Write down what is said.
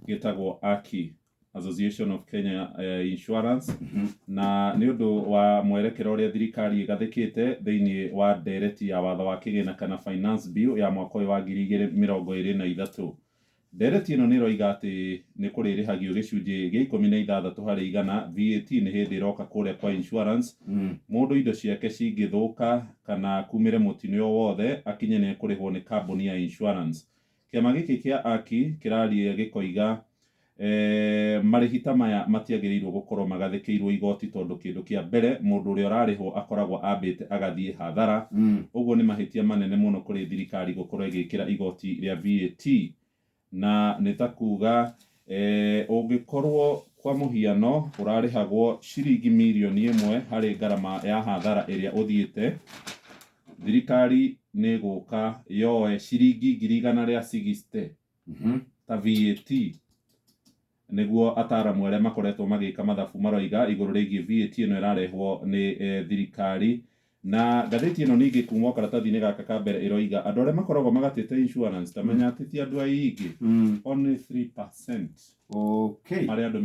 Gĩtagwo AKI, Association of Kenya Insurance, na nĩ ũndũ wa mwerekera ũrĩa thirikari ĩgathĩkĩte thĩinĩ wa ndereti ya watho wa kĩgĩna kana Finance Bill ya mwaka ũyũ wa 2023. Ndereti ĩno nĩ ĩroiga atĩ nĩ kũrĩrĩhagio gĩcunjĩ gĩa 16% VAT nĩ hĩndĩ ĩroka kũrĩa kwa insurance. Mũndũ indo ciake cingĩthũka kana kumĩre mũtino o wothe, akinye nĩ ekũrĩhwo nĩ kambuni ya insurance. Kĩama gĩkĩ kĩa AKI kĩraria gĩkoiga marĩhi ta maya matiagĩrĩirwo gũkorwo magathĩkĩirwo igoti, tondũ kĩndũ kĩa mbere, mũndũ ũrĩa ũrarĩhwo akoragwo ambĩte agathiĩ hathara. Ũguo nĩ mahĩtia manene mũno kũrĩ thirikari gũkorwo ĩgĩkĩra igoti rĩa VAT. Na nĩ ta kuga ũngĩkorwo kwa mũhiano ũrarĩhagwo ciringi mirioni 1 harĩ ngarama ya hathara ĩrĩa ũthiĩte, thirikari nĩ ĩgũka yoe ciringi 160,000 ta VAT. Nĩguo ataramu arĩa makoretwo magĩka mathabu maroiga igũrũ rĩgiĩ VAT ĩno ĩrarehwo nĩ thirikari. Na ngathĩti ĩno ningĩ kuma o karatathi-inĩ gaka ka mbere ĩroiga andũ arĩa makoragwo magatĩte insurance, ta menya atĩ ti andũ aingĩ, only 3% harĩ andũ.